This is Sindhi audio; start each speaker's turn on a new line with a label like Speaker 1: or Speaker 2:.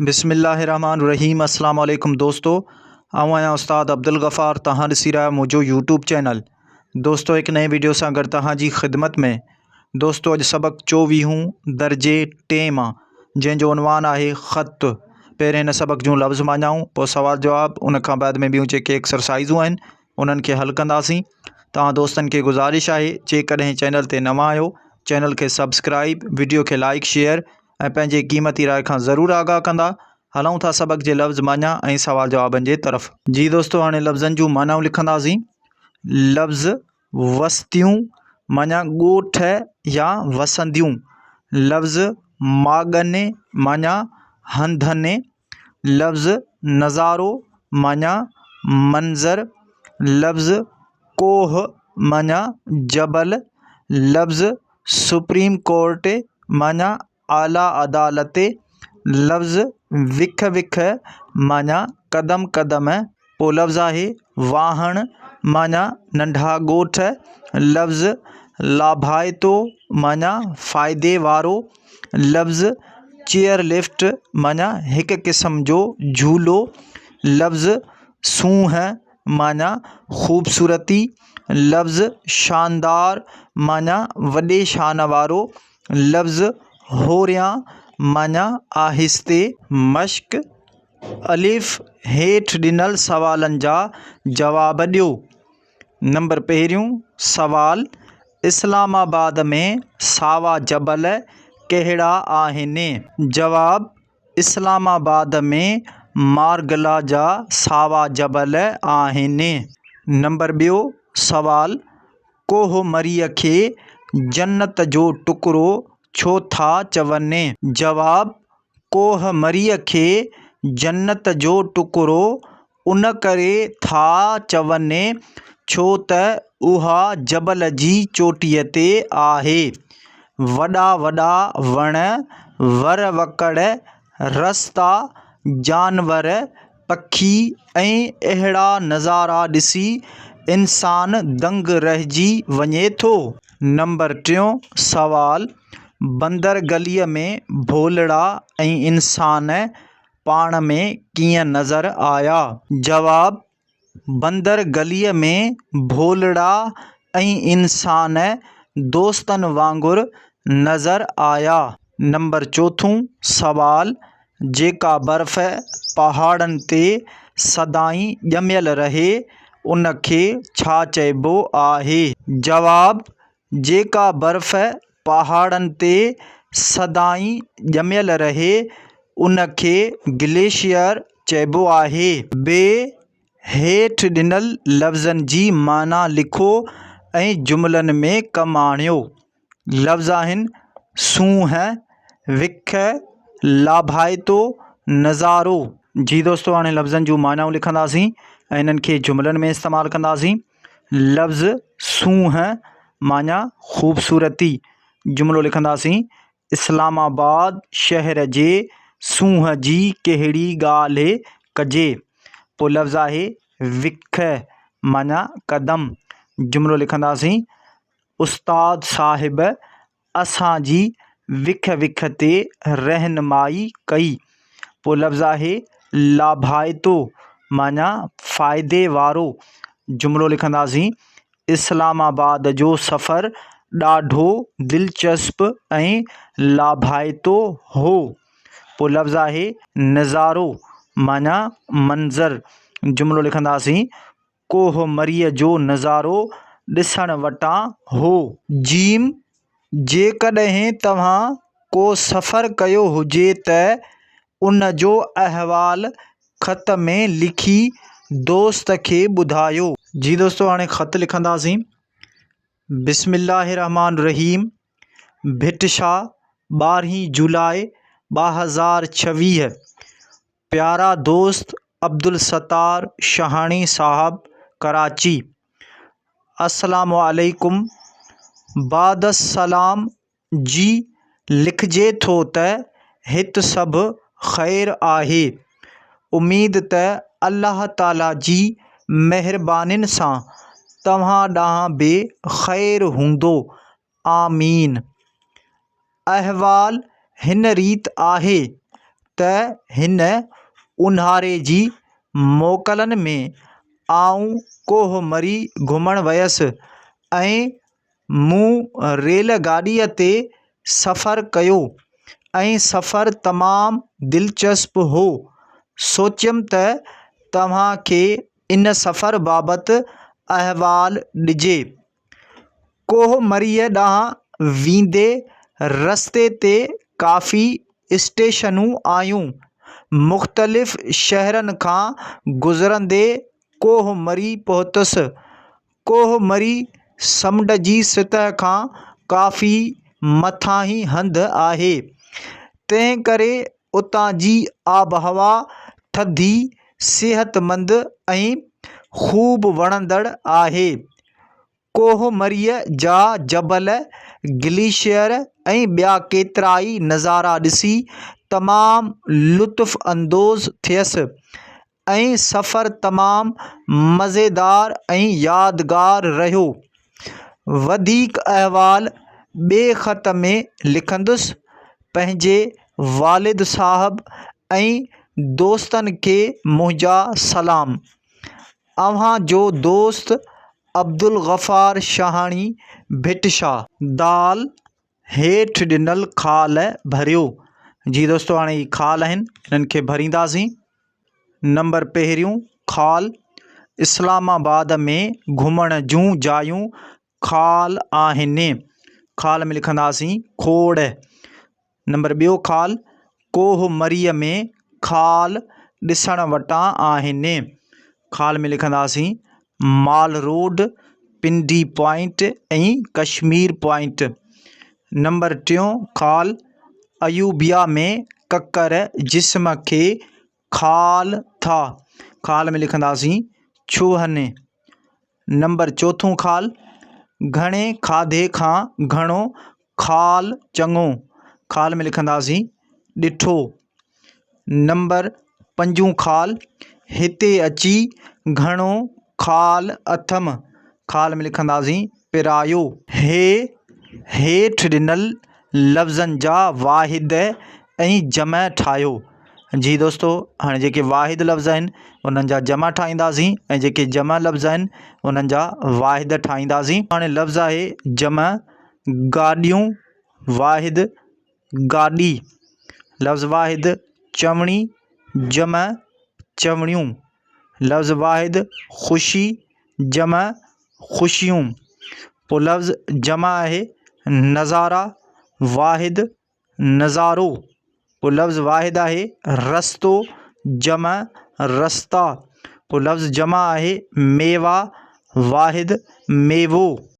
Speaker 1: بسم الله الرحمن الرحيم السلام عليڪم دوستو آئون آهيان استاد عبدالغفار توهان ڏسي رهيا آهيو منهنجو يوٽيوب چينل دوستو هڪ نئين ويڊيو سان گڏ توهان جي خدمت ۾ دوستو اڄ سبق چوويهون درجي ٽئين مان جنهن جو عنوان آهي خط پهرين هن سبق جون لفظ معنائون پوء سوال جواب ان کان بعد ۾ ٻيون جيڪي ايڪسرسائزون آهن انهن کي حل ڪنداسين توهان دوستن کي گذارش آهي جيڪڏهن چينل تي نوان آهيو چينل کي سبسڪرائب ويڊيو کي لائڪ شيئر ۽ پنهنجي قيمتي راء کان ضرور آگاهه ڪندا. هلون ٿا سبق جي لفظ معنيٰ ۽ سوال جوابن جي طرف. جي دوستو هاڻي لفظن جون معنائون لکنداسين. لفظ وستيون معنيٰ ڳوٺ يا وسنديون. لفظ ماڳن معنيٰ هنڌن. لفظ نظارو معنيٰ منظر. لفظ ڪوهه معنيٰ جبل. لفظ سپريم ڪورٽ معنيٰ اعليٰ عدالت، لفظ وک وک معنيٰ قدم قدم، پوء لفظ آهي واهڻ معنيٰ ننڍا ڳوٺ، لفظ لاڀائتو معنيٰ فائدي وارو، لفظ چيئر لفٽ معنيٰ هڪ قسم جو جهولو، لفظ سونهن معنيٰ خوبصورتي، لفظ شاندار معنيٰ وڏي شان وارو، لفظ هوريان معنيٰ آهستي. مشق، الف، هيٺ ڏنل سوالن جا جواب ڏيو. نمبر پهريون سوال، اسلام آباد ۾ ساوا جبل ڪهڙا آهن؟ جواب، اسلام آباد ۾ مارگلا جا ساوا جبل آهن. نمبر ٻيو سوال، ڪوهه مريء کي جنت جو ٽڪرو ڇو ٿا چون؟ جواب، ڪوهه مريء کي جنت جو ٽڪرو ان ڪري ٿا چون ڇو ته اها جبل جي چوٽيء تي آهي. وڏا وڏا وڻ، ور وڪڙ، رستا، جانور، پکي ۽ اهڙا نظارا ڏسي انسان دنگ رهجي وڃي ٿو. نمبر ٽيون سوال، بندر گليء ۾ ڀولڙا ۽ انسان پاڻ ۾ ڪيئن نظر آيا؟ جواب، بندر گليء ۾ ڀولڙا ۽ انسان دوستن وانگر نظر آيا. نمبر چوٿون سوال، جيڪا برف پهاڙن تي سدائين ڄميل رهي، ان کي ڇا چئبو آهي؟ جواب، جيڪا برف پهاڙن تي سدائين ڄميل رهي، ان کي گليشيئر چئبو آهي. بي، هيٺ ڏنل لفظن جي معنيٰ لکو ۽ جملن ۾ ڪم آڻيو. لفظ آهن، سونهن، وک، لاڀائتو، نظارو. جي دوستو هاڻي لفظن جون معنائون لکنداسين ۽ انهن کي جملن ۾ استعمال ڪنداسين. لفظ سونهن معنيٰ خوبصورتي جملو لکنداسين اسلام آباد شهر جي سونهن جي ڪهڙي ڳالهه ڪجي پوء لفظ آهي وک معنيٰ قدم جملو لکنداسين استاد صاحب اسان جي وک وک تي رهنمائي ڪئي. پوء لفظ آهي لاڀائتو معنيٰ فائدي وارو. جملو لکنداسين، اسلام آباد جو سفر ڏاڍو دلچسپ ۽ لاڀائتو هو. پوء لفظ آهي نظارو معنيٰ منظر. جملو لکنداسين، ڪوهه مريء جو نظارو ڏسڻ وٽان هو. جيم، جيڪڏهن توهان ڪو سفر ڪيو هجي ته ان جو احوال خط ۾ لکي دوست کي ٻڌايو. جي دوستو هاڻي خط لکنداسين. بسم الله الرحمٰن الرحيم ڀٽ شاهه ٻارهين جولاء 2026 پيارا دوست عبدالستار شاهاڻي صاحب ڪراچي السلام عليڪم بعد السلام جي لکجي ٿو ته هت سڀ خير آهي اميد ته الله تعالي جي مهربانين سان توهان ڏانهن به خير هوندو آمين. احوال هن ريت آهي. ته هن اونهاري جي موڪلن ۾ آئون ڪوهه مري گهمڻ ويس ۽ مون ريل گاڏيء تي سفر ڪيو ۽ سفر تمام دلچسپ هو. سوچيم ته توهان کي ان سفر بابت احوال ڏجي. ڪوهه مريء ڏانهن ويندي رستي تي ڪافي اسٽيشنون آيون. مختلف شهرن کان گذرندي ڪوهه مري پهتس. ڪوهه مري سمنڊ جي سطح کان ڪافي مٿاهين هنڌ آهي، تنهن ڪري اتان جي آبهوا ٿڌي، صحتمند ۽ خوب وڻندڙ آهي. ڪوهه مريء جا جبل، گليشيئر ۽ ٻيا ڪيترائي نظارا ڏسي تمام لطف اندوز ٿيس. ۽ سفر تمام مزيدار ۽ يادگار رهيو. وڌيڪ احوال ٻئي خط ۾ لکندس. پنهنجي والد صاحب ۽ دوستن کي منهنجا سلام. اوهان جو دوست عبدالغفار شاهاڻي ڀٽ شاهه. دال هيٺ ڏنل خال ڀريو. جي دوستو هاڻي هي خال آهن انهن کي ڀرينداسين. نمبر پهريون خال اسلام آباد ۾ گهمڻ جون جايون خال آهن. خال ۾ لکنداسين کوڙ. نمبر ٻيو خال ڪوهه مريء ۾ خال ڏسڻ وٽان آهن. خال ۾ لکنداسين Mall Road, Pindi Point ۽ Kashmir Point. Number ٽيون خال ايوبيا ۾ ڪڪر جسم کي خال ٿا. خال ۾ لکنداسين ڇوهن. نمبر چوٿون خال گهڻي کاڌي کان گهڻو خال چڱو. خال ۾ لکنداسين ڏٺو. نمبر پنجون خال هتي اچي گهڻو خال اٿم. خال ۾ لکنداسين پرايو. هي هيٺ ڏنل لفظن جا واحد ۽ جمع ٺاهيو. جي دوستو هاڻي جيڪي واحد لفظ آهن انهن جا جمع ٺاهينداسين ۽ جيڪي جمع لفظ آهن انهن جا واحد ٺاهينداسين. هاڻي لفظ آهي جمع گاڏيون واحد گاڏي، لفظ واحد چوڻي جمع چوڻيون، لفظ واحد خوشي جمع خوشيون، پوء لفظ جمع آهي نظارا واحد نظارو، پوء لفظ واحد آهي رستو جمع رستا، پوء لفظ جمع آهي ميوا واحد ميوو.